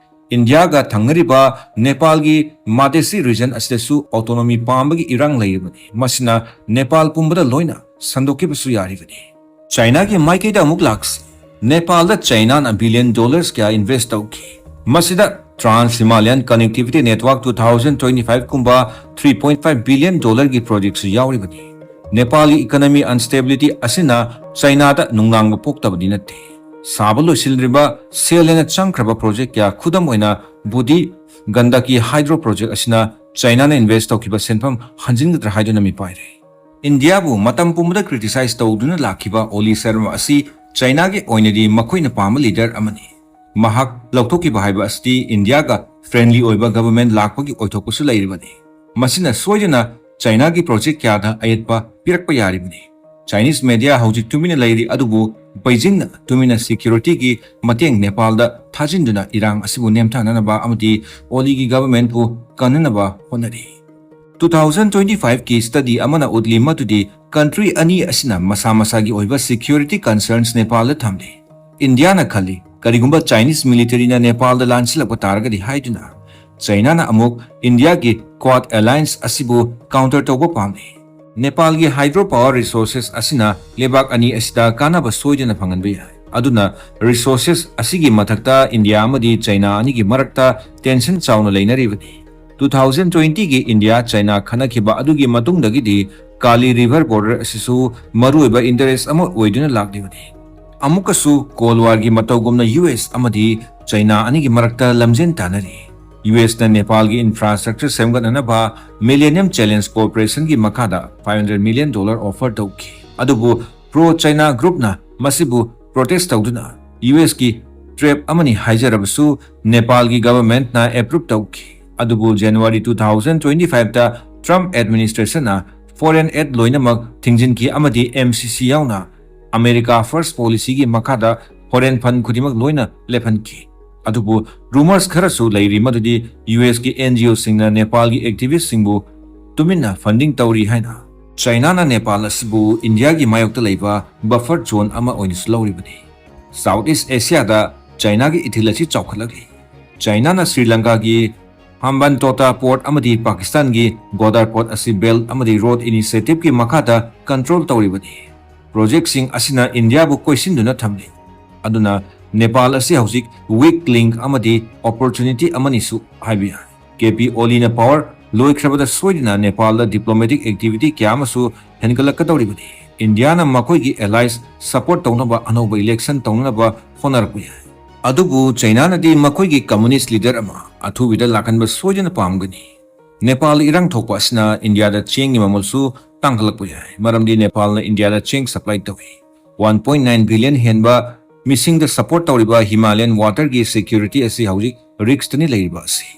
ꯏꯟꯗꯤꯌꯥꯒ ꯊꯪꯅꯔꯤꯕ ꯅꯦꯄꯥꯜꯒꯤ ꯃꯥꯗꯦꯁꯤ region ꯑꯁꯤꯗꯁꯨ autonomy ꯄꯥꯝꯕꯒꯤ ꯏꯔꯥꯡ ꯂꯩꯔꯤꯕꯅꯤ꯫ ꯃꯁꯤꯅ ꯅꯦꯄꯥꯜ ꯄꯨꯝꯕꯗ ꯂꯣꯏꯅ ꯁꯟꯗꯣꯛꯈꯤꯕꯁꯨ ꯌꯥꯔꯤꯕꯅꯤ꯫ ꯆꯥꯏꯅꯥꯒꯤ ꯃꯥꯏꯀꯩꯗ ꯑꯃꯨꯛ ꯂꯥꯛꯁꯤ꯫ ꯅꯦꯄꯥꯜꯗ ꯆꯥꯏꯅꯥꯅ billion dollars ꯀꯌꯥ invest ꯇꯧꯈꯤ꯫ ꯃꯁꯤꯗ Trans Himalayan Connectivity Network two thousand twenty five ꯀꯨꯝꯕ three point five billion dollar ꯒꯤ project ꯁꯨ ꯌꯥꯎꯔꯤꯕꯅꯤ꯫ ꯅꯦꯄꯥꯜꯒꯤ economy instability ꯑꯁꯤꯅ ꯆꯥꯏꯅꯥꯗ ꯅꯨꯡꯅꯥꯡꯕ ꯄꯣꯛꯇꯕꯗꯤ ꯅꯠꯇꯦ꯫ ꯁꯥꯕ ꯂꯣꯏꯁꯤꯟꯗ꯭ꯔꯤꯕ, ꯁꯦꯜ ꯍꯦꯟꯅ ꯆꯪꯈ꯭ꯔꯕ ꯄ꯭ꯔꯣꯖꯦꯛ ꯀꯌꯥ, ꯈꯨꯗꯝ ꯑꯣꯏꯅ ꯕꯨꯗꯤ ꯒꯟꯗꯀꯤ ꯍꯥꯏꯗ꯭ꯔꯣ ꯄ꯭ꯔꯣꯖꯦꯛ ꯑꯁꯤꯅ ꯆꯥꯏꯅꯥꯅ ꯏꯟꯚꯦꯁ ꯇꯧꯈꯤꯕ ꯁꯦꯟꯐꯝ ꯍꯟꯖꯤꯟꯒꯗ꯭ꯔꯥ ꯍꯥꯏꯗꯨꯅ ꯃꯤꯄꯥꯏꯔꯦ꯫ ꯏꯟꯗꯤꯌꯥꯕꯨ ꯃꯇꯝ ꯄꯨꯝꯕꯗ ꯀ꯭ꯔꯤꯇꯤꯁꯥꯏꯖ ꯇꯧꯗꯨꯅ ꯂꯥꯛꯈꯤꯕ ꯑꯣꯂꯤ ꯁꯔꯃ ꯑꯁꯤ ꯆꯥꯏꯅꯥꯒꯤ ꯑꯣꯏꯅꯗꯤ ꯃꯈꯣꯏꯅ ꯄꯥꯝꯕ ꯂꯤꯗꯔ ꯑꯃꯅꯤ꯫ ꯃꯍꯥꯛ ꯂꯧꯊꯣꯛꯈꯤꯕ ꯍꯥꯏꯕ ꯑꯁꯤꯗꯤ ꯏꯟꯗꯤꯌꯥꯒ ꯐ꯭ꯔꯦꯟꯂꯤ ꯑꯣꯏꯕ ꯒꯚꯔꯟꯃꯦꯟꯠ ꯂꯥꯛꯄꯒꯤ ꯑꯣꯏꯊꯣꯛꯄꯁꯨ ꯂꯩꯔꯤꯕꯅꯤ꯫ ꯃꯁꯤꯅ ꯁꯣꯏꯗꯅ ꯆꯥꯏꯅꯥꯒꯤ ꯄ꯭ꯔꯣꯖꯦꯛ ꯀꯌꯥꯗ ꯑꯌꯦꯠꯄ ꯄꯤꯔꯛꯄ ꯌꯥꯔꯤꯕꯅꯤ꯫ ꯆꯥꯏꯅꯤꯁ ꯃꯦꯗꯤꯌꯥ ꯍꯧꯖꯤꯛ ꯇꯨꯃꯤꯟꯅ ꯂꯩꯔꯤ, ꯑꯗꯨꯕꯨ ꯕꯩꯖꯤꯡꯅ ꯇꯨꯃꯤꯟꯅ ꯁꯦꯀ꯭ꯌꯨꯔꯤꯇꯤꯒꯤ ꯃꯇꯦꯡ ꯅꯦꯄꯥꯜꯗ ꯊꯥꯖꯤꯟꯗꯨꯅ ꯏꯔꯥꯡ ꯑꯁꯤꯕꯨ ꯅꯦꯝꯊꯅꯅꯕ ꯑꯃꯗꯤ ꯑꯣꯂꯤꯒꯤ ꯒꯚꯔꯟꯃꯦꯟꯠꯄꯨ ꯀꯟꯅꯅꯕ ꯍꯣꯠꯅꯔꯤ꯫ Two thousand twenty-five ꯀꯤ ꯁ꯭ꯇꯗꯤ ꯑꯃꯅ ꯎꯠꯂꯤ ꯃꯗꯨꯗꯤ ꯀꯟꯇ꯭ꯔꯤ ꯑꯅꯤ ꯑꯁꯤꯅ ꯃꯁꯥ ꯃꯁꯥꯒꯤ ꯑꯣꯏꯕ ꯁꯦꯀ꯭ꯌꯨꯔꯤꯇꯤ ꯀꯟꯁꯔꯟꯁ ꯅꯦꯄꯥꯜꯗ ꯊꯝꯂꯤ꯫ ꯏꯟꯗꯤꯌꯥꯅ ꯈꯜꯂꯤ, ꯀꯔꯤꯒꯨꯝꯕ ꯆꯥꯏꯅꯤꯁ ꯃꯤꯂꯤꯇꯔꯤꯅ ꯅꯦꯄꯥꯜꯗ ꯂꯥꯟꯁꯤꯜꯂꯛꯄ ꯇꯥꯔꯒꯗꯤ ꯍꯥꯏꯗꯨꯅ ꯆꯥꯏꯅꯥꯅ ꯑꯃꯨꯛ ꯏꯟꯗꯤꯌꯥꯒꯤ ꯀ꯭ꯋꯥꯗ ꯑꯦꯂꯥꯌꯟꯁ ꯑꯁꯤꯕꯨ ꯀꯥꯎꯟꯇꯔ ꯇꯧꯕ ꯄꯥꯝꯂꯤ꯫ ꯅꯦꯄꯥꯜꯒꯤ ꯍꯥꯏꯗ꯭ꯔꯣ ꯄꯥꯋꯔ ꯔꯤꯁꯣꯔꯁꯦꯁ ꯑꯁꯤꯅ ꯂꯩꯕꯥꯛ ꯑꯅꯤ ꯑꯁꯤꯗ ꯀꯥꯟꯅꯕ ꯁꯣꯏꯗꯅ ꯐꯪꯍꯟꯕ ꯌꯥꯏ꯫ ꯑꯗꯨꯅ ꯔꯤꯁꯣꯔꯁꯦꯁ ꯑꯁꯤꯒꯤ ꯃꯊꯛꯇ ꯏꯟꯗꯤꯌꯥ ꯑꯃꯗꯤ ꯆꯥꯏꯅꯥ ꯑꯅꯤꯒꯤ ꯃꯔꯛꯇ ꯇꯦꯟꯁꯟ ꯆꯥꯎꯅ ꯂꯩꯅꯔꯤꯕꯅꯤ꯫ Two thousand twenty ꯒꯤ ꯏꯟꯗꯤꯌꯥ ꯆꯥꯏꯅꯥ ꯈꯠꯅꯈꯤꯕ ꯑꯗꯨꯒꯤ ꯃꯇꯨꯡꯗꯒꯤꯗꯤ ꯀꯥꯂꯤ ꯔꯤꯚꯔ ꯕꯣꯔꯗꯔ ꯑꯁꯤꯁꯨ ꯃꯔꯨꯑꯣꯏꯕ ꯏꯟꯇꯔꯦꯁ ꯑꯃ ꯑꯣꯏꯗꯨꯅ ꯂꯥꯛꯂꯤꯕꯅꯤ꯫ ꯑꯃꯨꯛꯀꯁꯨ ꯀꯣꯜ ꯋꯥꯔꯒꯤ ꯃꯇꯧꯒꯨꯝꯅ ꯌꯨ ꯑꯦꯁ ꯑꯃꯗꯤ ꯆꯥꯏꯅꯥ ꯑꯅꯤꯒꯤ ꯃꯔꯛꯇ ꯂꯝꯖꯦꯟ ꯇꯥꯟꯅꯔꯤ꯫ ꯌꯨ ꯑꯦꯁꯅ ꯅꯦꯄꯥꯜꯒꯤ ꯏꯟꯐ꯭ꯔꯥꯁ꯭ꯇ꯭ꯔꯛꯆꯔ ꯁꯦꯝꯒꯠꯅꯅꯕ Millennium Challenge Corporation ꯒꯤ ꯃꯈꯥꯗ five hundred million dollar offer ꯇꯧꯈꯤ꯫ ꯑꯗꯨꯕꯨ ꯄ꯭ꯔꯣ ꯆꯥꯏꯅꯥ ꯒ꯭ꯔꯨꯞꯅ ꯃꯁꯤꯕꯨ ꯄ꯭ꯔꯣꯇꯦꯁ ꯇꯧꯗꯨꯅ ꯌꯨ ꯑꯦꯁꯀꯤ ꯇ꯭ꯔꯦꯞ ꯑꯃꯅꯤ ꯍꯥꯏꯖꯔꯕꯁꯨ ꯅꯦꯄꯥꯜꯒꯤ ꯒꯚꯔꯟꯃꯦꯟꯠꯅ ꯑꯦꯄ꯭ꯔꯨꯞ ꯇꯧꯈꯤ꯫ ꯑꯗꯨꯕꯨ January two thousand twenty-five ꯇ ꯇ꯭ꯔꯝꯞ ꯑꯦꯗꯃꯤꯅꯤꯁꯇ꯭ꯔꯦꯁꯟꯅ ꯐꯣꯔꯦꯟ ꯑꯦꯗ ꯂꯣꯏꯅꯃꯛ ꯊꯤꯡꯖꯤꯟꯈꯤ ꯑꯃꯗꯤ ꯑꯦꯝ ꯁꯤ ꯁꯤ ꯌꯥꯎꯅ ꯑꯃꯦꯔꯤꯀꯥ ꯐꯔꯁ꯭ꯠ ꯄꯣꯂꯤꯁꯤꯒꯤ ꯃꯈꯥꯗ ꯐꯣꯔꯦꯟ ꯐꯟꯗ ꯈꯨꯗꯤꯡꯃꯛ ꯂꯣꯏꯅ ꯂꯦꯞꯍꯟꯈꯤ꯫ ꯑꯗꯨꯕꯨ ꯔꯨꯃꯔꯁ ꯈꯔꯁꯨ ꯂꯩꯔꯤ ꯃꯗꯨꯗꯤ ꯌꯨ ꯑꯦꯁꯀꯤ ꯑꯦꯟ ꯖꯤ ꯑꯣꯁꯤꯡꯅ ꯅꯦꯄꯥꯜꯒꯤ ꯑꯦꯛꯇꯤꯚꯤꯁ꯭ꯠꯁꯤꯡꯕꯨ ꯇꯨꯃꯤꯟꯅ ꯐꯟꯗꯤꯡ ꯇꯧꯔꯤ ꯍꯥꯏꯅ꯫ ꯆꯥꯏꯅꯥꯅ ꯅꯦꯄꯥꯜ ꯑꯁꯤꯕꯨ ꯏꯟꯗꯤꯌꯥꯒꯤ ꯃꯥꯌꯣꯛꯇ ꯂꯩꯕ ꯕꯐꯔ ꯖꯣꯟ ꯑꯃ ꯑꯣꯏꯅꯁꯨ ꯂꯧꯔꯤꯕꯅꯤ꯫ ꯁꯥꯎꯊ ꯏꯁ꯭ꯠ ꯑꯦꯁꯤꯌꯥꯗ ꯆꯥꯏꯅꯥꯒꯤ ꯏꯊꯤꯜ ꯑꯁꯤ ꯆꯥꯎꯈꯠꯂꯛꯂꯤ꯫ ꯆꯥꯏꯅꯥꯅ ꯁ꯭ꯔꯤ ꯂꯪꯀꯥꯒꯤ ꯍꯝꯕꯟꯇꯣꯇꯥ ꯄꯣꯔꯠ ꯑꯃꯗꯤ ꯄꯥꯀꯤꯁꯇꯥꯟꯒꯤ ꯒ꯭ꯋꯥꯗꯥꯔ ꯄꯣꯔꯠ ꯑꯁꯤ ꯕꯦꯜꯠ ꯑꯃꯗꯤ ꯔꯣꯗ ꯏꯅꯤꯁꯤꯌꯦꯇꯤꯚꯀꯤ ꯃꯈꯥꯗ ꯀꯟꯇ꯭ꯔꯣꯜ ꯇꯧꯔꯤꯕꯅꯤ꯫ ꯄ꯭ꯔꯣꯖꯦꯛꯁꯤꯡ ꯑꯁꯤꯅ ꯏꯟꯗꯤꯌꯥꯕꯨ ꯀꯣꯏꯁꯤꯟꯗꯨꯅ ꯊꯝꯂꯤ꯫ ꯑꯗꯨꯅ ꯅꯦꯄꯥꯜ ꯑꯁꯤ ꯍꯧꯖꯤꯛ ꯋꯤꯛ ꯂꯤꯡꯛ ꯑꯃꯗꯤ ꯑꯣꯄꯣꯔꯆꯨꯅꯤꯇꯤ ꯑꯃꯅꯤꯁꯨ ꯍꯥꯏꯕ ꯌꯥꯏ꯫ ꯀꯦ ꯄꯤ ꯑꯣꯂꯤꯅ ꯄꯥꯋꯔ ꯂꯣꯏꯈ꯭ꯔꯕꯗ ꯁꯣꯏꯗꯅ ꯅꯦꯄꯥꯜꯗ ꯗꯤꯄ꯭ꯂꯣꯃꯦꯇꯤꯛ ꯑꯦꯛꯇꯤꯚꯤꯇꯤ ꯀꯌꯥ ꯑꯃꯁꯨ ꯍꯦꯟꯒꯠꯂꯛꯀꯗꯧꯔꯤꯕꯅꯤ꯫ ꯏꯟꯗꯤꯌꯥꯅ ꯃꯈꯣꯏꯒꯤ allies support ꯇꯧꯅꯕ ꯑꯅꯧꯕ election ꯇꯧꯅꯅꯕ ꯍꯣꯠꯅꯔꯛꯄ ꯌꯥꯏ꯫ ꯑꯗꯨꯕꯨ ꯆꯩꯅꯥꯅꯗꯤ ꯃꯈꯣꯏꯒꯤ communist leader ꯑꯃ ꯑꯊꯨꯕꯤꯗ ꯂꯥꯛꯍꯟꯕ ꯁꯣꯏꯗꯅ ꯄꯥꯝꯒꯅꯤ꯫ ꯅꯦꯄꯥꯜ ꯏꯔꯥꯡ ꯊꯣꯛꯄ ꯑꯁꯤꯅ ꯏꯟꯗꯤꯌꯥꯗ ꯆꯦꯡꯒꯤ ꯃꯃꯜꯁꯨ ꯇꯥꯡꯈꯠꯂꯛꯄ ꯌꯥꯏ, ꯃꯔꯝꯗꯤ ꯅꯦꯄꯥꯜꯅ ꯏꯟꯗꯤꯌꯥꯗ ꯆꯦꯡ supply ꯇꯧꯏ꯫ One point nine billion ꯍꯦꯟꯕ ꯃꯤꯁꯤꯡꯗ support ꯇꯧꯔꯤꯕ Himalayan waterꯒꯤ security ꯑꯁꯤ ꯍꯧꯖꯤꯛ riskꯇꯅꯤ ꯂꯩꯔꯤꯕ ꯑꯁꯤ꯫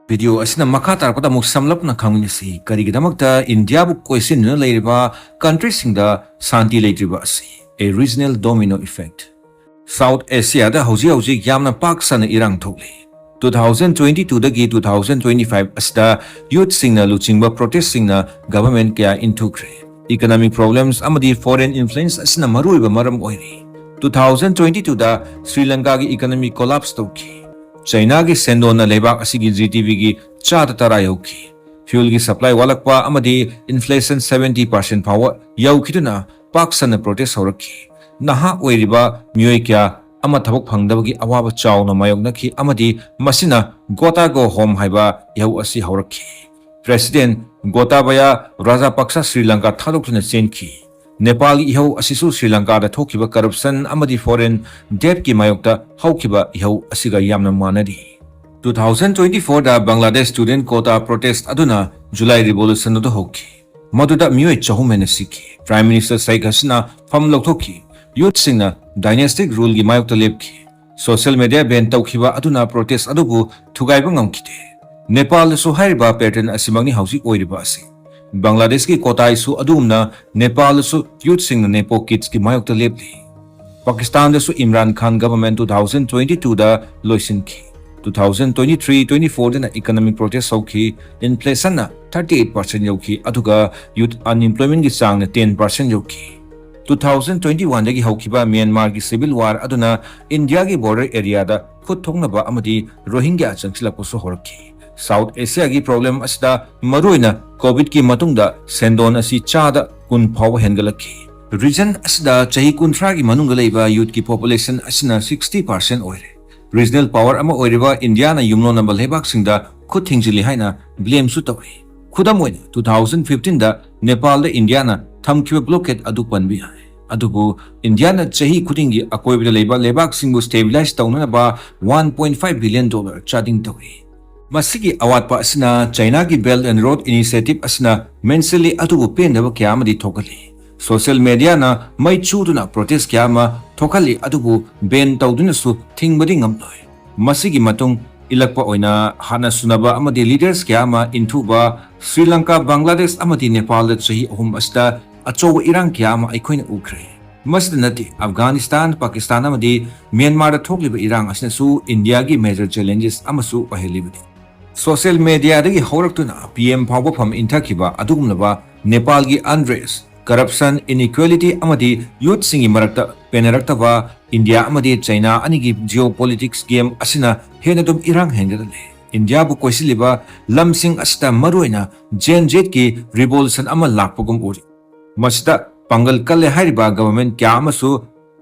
Video ꯑꯁꯤꯅ ꯃꯈꯥ ꯇꯥꯔꯛꯄꯗ ꯑꯃꯨꯛ ꯁꯝꯂꯞꯅ ꯈꯪꯃꯤꯟꯅꯁꯤ, ꯀꯔꯤꯒꯤꯗꯃꯛꯇ ꯏꯟꯗꯤꯌꯥꯕꯨ ꯀꯣꯏꯁꯤꯟꯗꯨꯅ ꯂꯩꯔꯤꯕ countryꯁꯤꯡꯗ ꯁꯥꯟꯇꯤ ꯂꯩꯇ꯭ꯔꯤꯕ ꯑꯁꯤ꯫ A regional domino effect꯫ South Asiaꯗ ꯍꯧꯖꯤꯛ ꯍꯧꯖꯤꯛ ꯌꯥꯝꯅ ꯄꯥꯛ ꯁꯟꯅ ꯏꯔꯥꯡ ꯊꯣꯛꯂꯤ꯫ Two thousand twenty twoꯗꯒꯤ two thousand twenty five ꯑꯁꯤꯗ youthꯁꯤꯡꯅ ꯂꯨꯆꯤꯡꯕ protestꯁꯤꯡꯅ government ꯀꯌꯥ ꯏꯟꯊꯨꯈ꯭ꯔꯦ꯫ Economic problems ꯑꯃꯗꯤ foreign influence ꯑꯁꯤꯅ ꯃꯔꯨꯑꯣꯏꯕ ꯃꯔꯝ ꯑꯣꯏꯔꯤ꯫ Two thousand twenty twoꯗ Shri ꯂꯪꯀꯥꯒꯤ economy collapse ꯇꯧꯈꯤ꯫ ꯆꯩꯅꯥꯒꯤ ꯁꯦꯟꯗꯣꯟꯅ ꯂꯩꯕꯥꯛ ꯑꯁꯤꯒꯤ GDPꯒꯤ ꯆꯥꯗ ꯇꯔꯥ ꯌꯧꯈꯤ꯫ Fuelꯒꯤ supply ꯋꯥꯠꯂꯛꯄ ꯑꯃꯗꯤ inflation seventy percent ꯐꯥꯎꯕ ꯌꯧꯈꯤꯗꯨꯅ ꯄꯥꯛ ꯁꯟꯅ protest ꯍꯧꯔꯛꯈꯤ꯫ ꯅꯍꯥ ꯑꯣꯏꯔꯤꯕ ꯃꯤꯑꯣꯏ ꯀꯌꯥ ꯑꯃ ꯊꯕꯛ ꯐꯪꯗꯕꯒꯤ ꯑꯋꯥꯕ ꯆꯥꯎꯅ ꯃꯥꯌꯣꯛꯅꯈꯤ ꯑꯃꯗꯤ ꯃꯁꯤꯅ Go Tag Go Home ꯍꯥꯏꯕ ꯏꯍꯧ ꯑꯁꯤ ꯍꯧꯔꯛꯈꯤ꯫ President Gotabaya Rajapaksa Shri Lanka ꯊꯥꯗꯣꯛꯇꯨꯅ ꯆꯦꯟꯈꯤ꯫ ꯅꯦꯄꯥꯜꯒꯤ ꯏꯍꯧ ꯑꯁꯤꯁꯨ ꯁ꯭ꯔꯤ ꯂꯪꯀꯥꯗ ꯊꯣꯛꯈꯤꯕ corruption ꯑꯃꯗꯤ foreign debtꯀꯤ ꯃꯥꯌꯣꯛꯇ ꯍꯧꯈꯤꯕ ꯏꯍꯧ ꯑꯁꯤꯒ ꯌꯥꯝꯅ ꯃꯥꯟꯅꯔꯤ꯫ Two thousand twenty fourꯗ Bangladesh student quota protest ꯑꯗꯨꯅ July Revolution ꯑꯗꯨ ꯍꯧꯈꯤ꯫ ꯃꯗꯨꯗ ꯃꯤꯑꯣꯏ ꯆꯍꯨꯝ ꯍꯦꯟꯅ ꯁꯤꯈꯤ꯫ Prime Minister Sheikh Hasina ꯐꯝ ꯂꯧꯊꯣꯛꯈꯤ꯫ Youthꯁꯤꯡꯅ dynastic ruleꯒꯤ ꯃꯥꯌꯣꯛꯇ ꯂꯦꯞꯈꯤ꯫ Social media ban ꯇꯧꯈꯤꯕ ꯑꯗꯨꯅ protest ꯑꯗꯨꯕꯨ ꯊꯨꯒꯥꯏꯕ ꯉꯝꯈꯤꯗꯦ꯫ ꯅꯦꯄꯥꯜꯗꯁꯨ ꯍꯥꯏꯔꯤꯕ pattern ꯑꯁꯤꯃꯛꯅꯤ ꯍꯧꯖꯤꯛ ꯑꯣꯏꯔꯤꯕ ꯑꯁꯤ꯫ ꯕꯪꯒ꯭ꯂꯥꯗꯦꯁꯀꯤ ꯀꯣꯇꯥ issue ꯑꯗꯨꯒꯨꯝꯅ ꯅꯦꯄꯥꯜꯗꯁꯨ youthꯁꯤꯡꯅ nepo kidsꯀꯤ ꯃꯥꯌꯣꯛꯇ ꯂꯦꯞꯂꯤ꯫ ꯄꯥꯀꯤꯁꯇꯥꯟꯗꯁꯨ ꯏꯝꯔꯥꯟ ꯈꯥꯟ government two thousand twenty twoꯗ ꯂꯣꯏꯁꯤꯟꯈꯤ꯫ Two thousand twenty three twenty fourꯗꯅ economic protest ꯍꯧꯈꯤ꯫ Inflationꯅ thirty eight percent ꯌꯧꯈꯤ, ꯑꯗꯨꯒ youth unemploymentꯀꯤ ꯆꯥꯡꯅ ten percent ꯌꯧꯈꯤ꯫ Two thousand twenty oneꯗꯒꯤ ꯍꯧꯈꯤꯕ ꯃ꯭ꯌꯥꯟꯃꯥꯔꯒꯤ civil war ꯑꯗꯨꯅ ꯏꯟꯗꯤꯌꯥꯒꯤ border areaꯗ ꯈꯨꯠ ꯊꯣꯛꯅꯕ ꯑꯃꯗꯤ ꯔꯣꯍꯤꯡꯒ꯭ꯌꯥ ꯆꯪꯁꯤꯜꯂꯛꯄꯁꯨ ꯍꯧꯔꯛꯈꯤ꯫ South Asiaꯒꯤ problem ꯑꯁꯤꯗ ꯃꯔꯨꯑꯣꯏꯅ COVIDꯀꯤ ꯃꯇꯨꯡꯗ ꯁꯦꯟꯗꯣꯟ ꯑꯁꯤ ꯆꯥꯗ ꯀꯨꯟ ꯐꯥꯎꯕ ꯍꯦꯟꯒꯠꯂꯛꯈꯤ꯫ Region ꯑꯁꯤꯗ ꯆꯍꯤ ꯀꯨꯟꯊ꯭ꯔꯥꯒꯤ ꯃꯅꯨꯡꯗ ꯂꯩꯕ youthꯀꯤ population ꯑꯁꯤꯅ sixty percent ꯑꯣꯏꯔꯦ꯫ Regional power ꯑꯃ ꯑꯣꯏꯔꯤꯕ ꯏꯟꯗꯤꯌꯥꯅ ꯌꯨꯝꯂꯣꯟꯅꯕ ꯂꯩꯕꯥꯛꯁꯤꯡꯗ ꯈꯨꯠ ꯊꯤꯡꯖꯤꯜꯂꯤ ꯍꯥꯏꯅ blameꯁꯨ ꯇꯧꯔꯤ꯫ ꯈꯨꯗꯝ ꯑꯣꯏꯅ, two thousand fifteenꯗ ꯅꯦꯄꯥꯜꯗ ꯏꯟꯗꯤꯌꯥꯅ ꯊꯝꯈꯤꯕ blockade ꯑꯗꯨ ꯄꯟꯕ ꯌꯥꯏ꯫ ꯑꯗꯨꯕꯨ ꯏꯟꯗꯤꯌꯥꯅ ꯆꯍꯤ ꯈꯨꯗꯤꯡꯒꯤ ꯑꯀꯣꯏꯕꯗ ꯂꯩꯕ ꯂꯩꯕꯥꯛꯁꯤꯡꯕꯨ stabilize ꯇꯧꯅꯅꯕ one point five billion dollar charging ꯇꯧꯏ꯫ ꯃꯁꯤꯒꯤ ꯑꯋꯥꯠꯄ ꯑꯁꯤꯅ ꯆꯥꯏꯅꯥꯒꯤ Belt and Road Initiative ꯑꯁꯤꯅ ꯃꯦꯟꯁꯤꯜꯂꯤ, ꯑꯗꯨꯕꯨ ꯄꯦꯟꯗꯕ ꯀꯌꯥ ꯑꯃꯗꯤ ꯊꯣꯛꯍꯜꯂꯤ꯫ Social media ꯅ ꯃꯩ ꯆꯨꯗꯨꯅ protest ꯀꯌꯥ ꯑꯃ ꯊꯣꯛꯍꯜꯂꯤ, ꯑꯗꯨꯕꯨ ban ꯇꯧꯗꯨꯅꯁꯨ ꯊꯤꯡꯕꯗꯤ ꯉꯝꯂꯣꯏ꯫ ꯃꯁꯤꯒꯤ ꯃꯇꯨꯡ ꯏꯜꯂꯛꯄ ꯑꯣꯏꯅ ꯍꯥꯟꯅ ꯁꯨꯅꯕ ꯑꯃꯗꯤ leaders ꯀꯌꯥ ꯑꯃ ꯏꯟꯊꯨꯕ ꯁ꯭ꯔꯤ ꯂꯪꯀꯥ, ꯕꯪꯒ꯭ꯂꯥꯗꯦꯁ ꯑꯃꯗꯤ ꯅꯦꯄꯥꯜꯗ ꯆꯍꯤ ꯑꯍꯨꯝ ꯑꯁꯤꯗ ꯑꯆꯧꯕ ꯏꯔꯥꯡ ꯀꯌꯥ ꯑꯃ ꯑꯩꯈꯣꯏꯅ ꯎꯈ꯭ꯔꯦ꯫ ꯃꯁꯤꯗ ꯅꯠꯇꯦ, ꯑꯐꯒꯥꯅꯤꯁꯇꯥꯟ, ꯄꯥꯀꯤꯁꯇꯥꯟ ꯑꯃꯗꯤ ꯃ꯭ꯌꯥꯟꯃꯥꯔꯗ ꯊꯣꯛꯂꯤꯕ ꯏꯔꯥꯡ ꯑꯁꯤꯅꯁꯨ ꯏꯟꯗꯤꯌꯥꯒꯤ major challenges ꯑꯃꯁꯨ ꯑꯣꯏꯍꯜꯂꯤꯕꯅꯤ꯫ Social media ꯗꯒꯤ ꯍꯧꯔꯛꯇꯨꯅ P M ꯐꯥꯎꯕ ꯐꯝ ꯏꯟꯊꯈꯤꯕ ꯑꯗꯨꯒꯨꯝꯂꯕ ꯅꯦꯄꯥꯜꯒꯤ unrest, corruption, inequality ꯑꯃꯗꯤ youth ꯁꯤꯡꯒꯤ ꯃꯔꯛꯇ ꯄꯦꯟꯅꯔꯛꯇꯕ ꯏꯟꯗꯤꯌꯥ ꯑꯃꯗꯤ ꯆꯥꯏꯅꯥ ꯑꯅꯤꯒꯤ geopolitics game ꯑꯁꯤꯅ ꯍꯦꯟꯅ ꯑꯗꯨꯝ ꯏꯔꯥꯡ ꯍꯦꯟꯒꯠꯍꯜꯂꯦ꯫ ꯏꯟꯗꯤꯌꯥꯕꯨ ꯀꯣꯏꯁꯤꯜꯂꯤꯕ ꯂꯝꯁꯤꯡ ꯑꯁꯤꯗ ꯃꯔꯨꯑꯣꯏꯅ Gen Z ꯀꯤ revolution ꯑꯃ ꯂꯥꯛꯄꯒꯨꯝ ꯎꯔꯤ꯫ ꯃꯁꯤꯗ ꯄꯥꯡꯒꯜ ꯀꯜꯂꯦ ꯍꯥꯏꯔꯤꯕ government ꯀꯌꯥ ꯑꯃꯁꯨ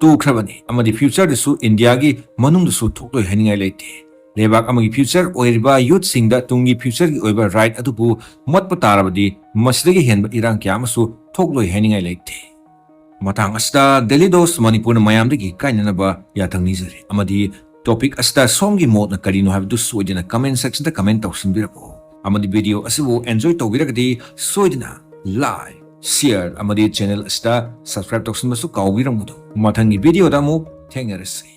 ꯇꯨꯈ꯭ꯔꯕꯅꯤ ꯑꯃꯗꯤ future ꯗꯁꯨ ꯏꯟꯗꯤꯌꯥꯒꯤ ꯃꯅꯨꯡꯗꯁꯨ ꯊꯣꯛꯂꯣꯏ ꯍꯥꯏꯅꯤꯡꯉꯥꯏ ꯂꯩꯇꯦ꯫ ꯂꯩꯕꯥꯛ ꯑꯃꯒꯤ future ꯑꯣꯏꯔꯤꯕ youth ꯁꯤꯡꯗ ꯇꯨꯡꯒꯤ future ꯒꯤ ꯑꯣꯏꯕ right ꯑꯗꯨꯕꯨ ꯃꯣꯠꯄ ꯇꯥꯔꯕꯗꯤ ꯃꯁꯤꯗꯒꯤ ꯍꯦꯟꯕ ꯏꯔꯥꯡ ꯀꯌꯥ ꯑꯃꯁꯨ ꯊꯣꯛꯂꯣꯏ ꯍꯥꯏꯅꯤꯡꯉꯥꯏ ꯂꯩꯇꯦ꯫ ꯃꯇꯥꯡ ꯑꯁꯤꯗ Daily Dose ꯃꯅꯤꯄꯨꯔꯅ ꯃꯌꯥꯝꯗꯒꯤ ꯀꯥꯏꯅꯅꯕ ꯌꯥꯊꯪ ꯅꯤꯖꯔꯤ, ꯑꯃꯗꯤ topic ꯑꯁꯤꯗ ꯁꯣꯝꯒꯤ ꯃꯣꯠꯅ ꯀꯔꯤꯅꯣ ꯍꯥꯏꯕꯗꯨ ꯁꯣꯏꯗꯅ comment section ꯗ comment ꯇꯧꯁꯤꯟꯕꯤꯔꯛꯎ꯫ ꯑꯃꯗꯤ video ꯑꯁꯤꯕꯨ enjoy ꯇꯧꯕꯤꯔꯒꯗꯤ ꯁꯣꯏꯗꯅ like, share ꯑꯃꯗꯤ channel ꯑꯁꯤꯗ subscribe ꯇꯧꯁꯤꯟꯕꯁꯨ ꯀꯥꯎꯕꯤꯔꯝꯒꯅꯨ꯫ ꯃꯊꯪꯒꯤ video ꯗ ꯑꯃꯨꯛ ꯊꯦꯡꯅꯔꯁꯤ꯫